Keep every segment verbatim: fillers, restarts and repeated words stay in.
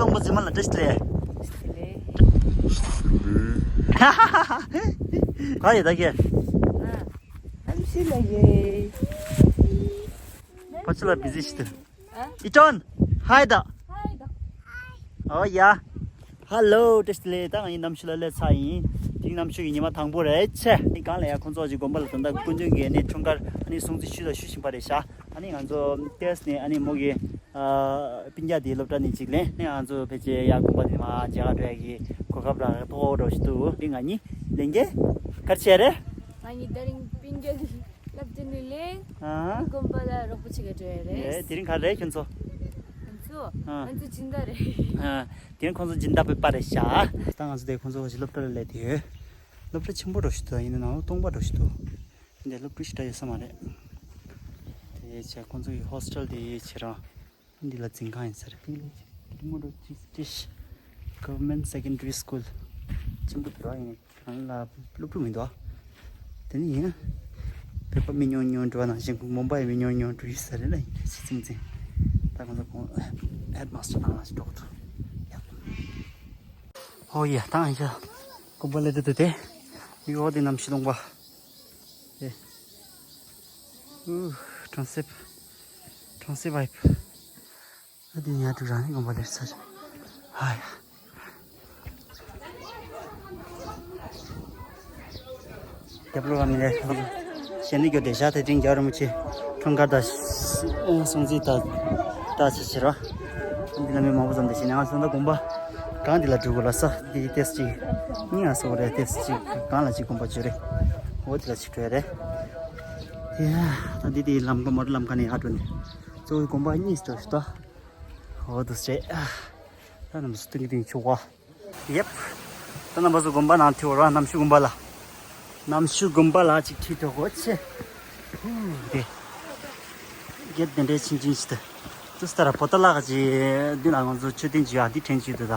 སྟོང་པ་རྫི་མ་ལ་བཀྲ་ཤིས་བདེ་ལེགས། ག་ཡི་ད་གེ། ཨ་ཤི་ལ་ཡེ། ཕ་ཆུ་ལ་བི་ཟི་ཞིག་ཏུ། ཨ། ཨི་ཏོན། ཧའི་ད། ཧའི་ད། ཨོ་ཡ། ཧ་ལོ། བཀྲ་ཤིས་བདེ་ལེགས། ད་ང་ཡིན་གནམ་ཆུ་ལ་སླེབས་ཚར་ཡིན། དེ་རིང་གནམ་ཆུ་གི་ཉི་མ་དང་པོ་རེད་ཆེ། ཨ་ནི་གང་ལ་ཡ་ཁོང་ཚོ་ཅིག་དགོན་པ་ལ་ད་ལྟ་སྐུ་མདུན་གྱི་ཨ་ནི་འཁྲུངས་སྐར་ཨ་ནི་སྲུང་བརྩི་ཞུས་དང་ཞུ་བཞིན་པ་རེད་ཤག་ཨ་ནི་ང་ཚོ་ཏེས་ནས་ཨ་ནི་མོ་གི་ཨ་སྤུན་ཀྱག་དེའི་སློབ་གྲྭ་ནས་ཅིག་ལེན། ཨ་ནི་ང་ཚོ་ཕལ་ཆེར་ཡར་དགོན་པ་དེ་མར་མཇལ་ག་འགྲོ་ཡ་གི་གོ་སྐབས་རག་ཐོག་འགྲོ་བཞིན་འདུག་དེ་ང་གཉིས་ལེན་གྱི་ག་རེ་བྱས་རེད། ང་གཉིས་དེ་རིང་སྤུན་ཀྱག་གི་སློབ་གྲྭ་ནས་ལེན། ཨ། དགོན་པ་ལ་རོགས་པ་བྱེད་ག་འགྲོ་ཡ་རེད། ཨེ། དེ་རིང་ག་རེ་རེད་ཁྱོད་ཚོ། ང་ཚོ། ཨ། ང་ཚོ་སྦྱིན་བདག་རེད། ཨ། དེ་རིང་ཁོང་ཚོ་སྦྱིན་བདག་པའི་པར་རེད་ཤག་ད་ང་ཚོ་དེ་ཁོང་ཚོ་ཅིག་སློབ་གྲྭ་ལ་སླེབས་དེ་ཡོད། སློབ་གྲྭ་ཆེན་པོ་འགྲོ་ཞིག་འདུག་ཡིན་ན་ནང་ལོགས་སྟོང་པ་འགྲོ་ཞིག་འདུག་འདི་སློབ་ཕྲུག་ཞིག་འདྲ་ཡོད་ས་མ་རེད། དེ་བྱས་ཁོང་ཚོ་གི་ཧོ་སི་ཊལ་དེ་བྱེད་རང་། འདི་ལ་འཛིན་ཁང་ཡིན་ས་རེད། འདི་ལ་Tumoro District Government Secondary School ཆེན་པོ་འདུག་ཡིན། གང་ལ་སློབ་ཕྲུག་མི་འདུག་དེ་ནི་ཡིན། བོད་པ་མི་ཉུང་ཉུང་འགྲོ་བ་ནང་བཞིན་མོན་པ་ཡི་མི་ཉུང་ཉུང་འགྲོ་ཡི་ས་རེད་ལ་ཡིན་ཁྱི་ཚིམ་ཚིམ། ད་ཁོང་ཚོ་ཁོང་ཧེད་མ་སི་ཊར་དང་ལ་ཞིག་འགྲོ་གི་འདུག་ཨོ་ཡ་ད་ང་ཡ་ཀོ་པ་ལེ་ཏི་ཏི་ཏེ་ཡོ་དེ་གནམ་གཤིས་སྟོང་པ། ཨེ། ཨུ། གྲང་སེབ། གྲང་སེབ་བའི་བུ། ཨ་དེ་ཉལ་དུ་རང་ནི་དགོན་པ་ལེར་ཚར། ཧ་ཡ། རྒྱབ་ལོགས་ལ་མི་ལེར་ཁ་ལོ། ཞལ་ནི་སྐྱོ་བདེ་ཤ་དེ་ཏིང་རྒྱ་རུ་མི་ཆེ། འཁྲུངས་སྐར་དང་། སྲུང་བརྩི་དང་། ད་ཆེ་ཆེ་ར། འདི་ལ་མི་མང་པོ་ཙམ་དེ་བཞིན་ང་ཚོ་ད་དགོན་པ། གང་འདི་ལ་འགྲོ་དགོས་ལ་ས་འདི་ཏེས་ཅིག་གཉིས་ང་སོ་རེ་ཏེས་ཅིག་གང་ལ་ཅིག་དགོན་པ་བརྗོད་རེ། འོ་དེ་ལ་ཅིག་འགྲོ་ཡ་རེད། ཡ། ད་འདི་དེའི་ལམ་ཀ་མོ་ཊ་ལམ་ཁ་ནས་ཡར་འགྲོ་ནས། གཙོ་བོའི་དགོན་པ་གཉིས་འགྲོ་ཞིག་ད། འོ་དུ་སེ། ད་རྣམ་པ་སུ་ཏིང་ཏིང་ཆུ་བ། ཡེབ། ད་རྣམ་པ་སུ་དགོན་པ་ནང་ཐི་བོ་ར་གནམ་ཤུགས་དགོན་པ་ལ། གནམ་ཤུགས་དགོན་པ་ལ་ཅིག་ཁྲིད་དོ་གོ་ཆེ། ཧུ་དེ། གེད་དེ་འདྲའི་ཆིན་ཆིན་ཞིག་ཏུ། ཏུ་སྟ་ར་པོ་ཏ་ལ་ག་ཅི་དུ་ན་ང་ཚོ་མཆོད་རྟེན་ཅིག་ཡོད་འདི་དྲན་ཅིག་ཏུ་ད།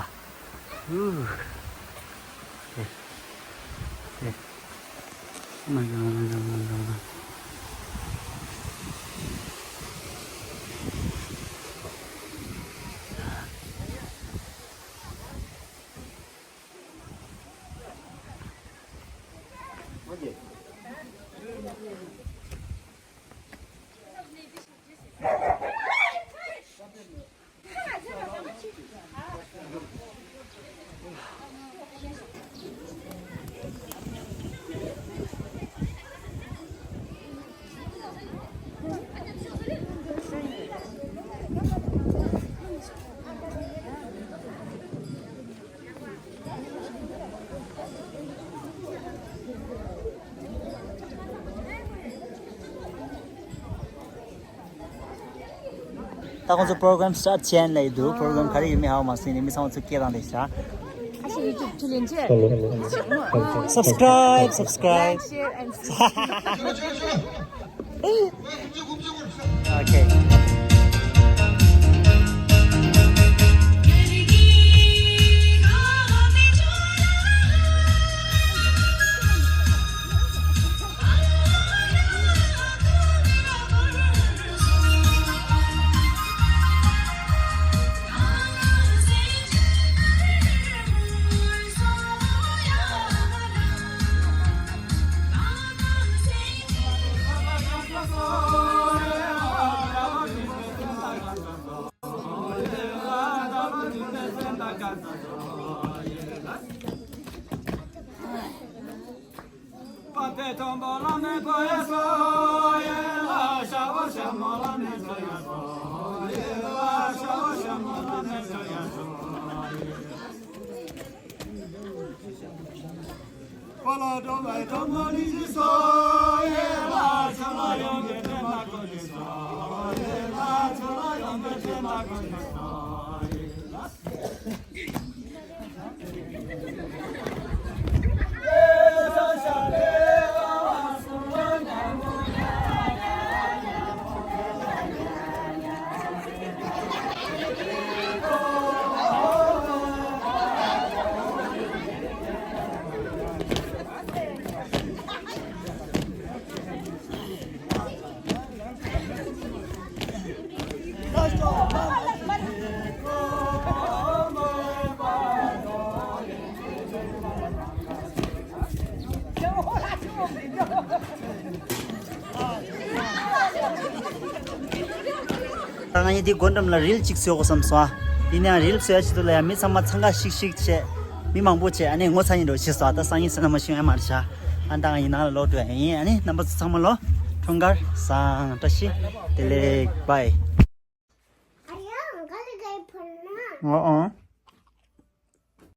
ཧུ། དེ། དེ། ད་ཁོང་ཚོ་པོ་རོ་གྷ་རམ་སི་ཊར་ཊི་བྱས་ནས་འདུག་པོ་རོ་གྷ་རམ་ག་རེ་ཡོད་མེད་ཧ་གོ་མ་སོང་ནས་མི་ཚང་མ་ཚུར་སྐད་བཏང་བསྡད་ཤག་ཨ་ཤི་ཡུ་ཊུབ་ཁྱི་ལེན་ཆེ། Subscribe, subscribe. Like, share and subscribe. Okay. ད་ང་ཡིན་དེ་སྒོ་འགྲམ་ལ་རིལ་གཅིག་བཟོ་དགོས་བསམ་སོང་། ཡིན་ནའང་རིལ་བཟོ་ཡ་ཆེད་དུ་ལ་ཡང་མི་ཚང་མ་འཚང་ཁ་ཤིག་ཤིག་བྱས། མི་མང་པོ་བྱས་ཨ་ནི་ངོ་ཚ་ཡིན་འགྲོ་ཤི་སོང་། ད་སང་ཉིན་སེ་ན་མ་ཤི་ཡ་མ་རེད་ཤག་ཨ་ད་ང་ཡིན་ནང་ལ་ལོག་འགྲོ་ཡ་ཡིན། ཨ་ནི་རྣམ་པ་ཚོ་ཚང་མ་ལོ་འཁྲུངས་སྐར་བཟང་བཀྲ་ཤིས་བདེ་ལེགས། བྷའི། ཨ་ཡ་ག་ལ་གའི་ཕོན་ན། ཨོ་ཨོ།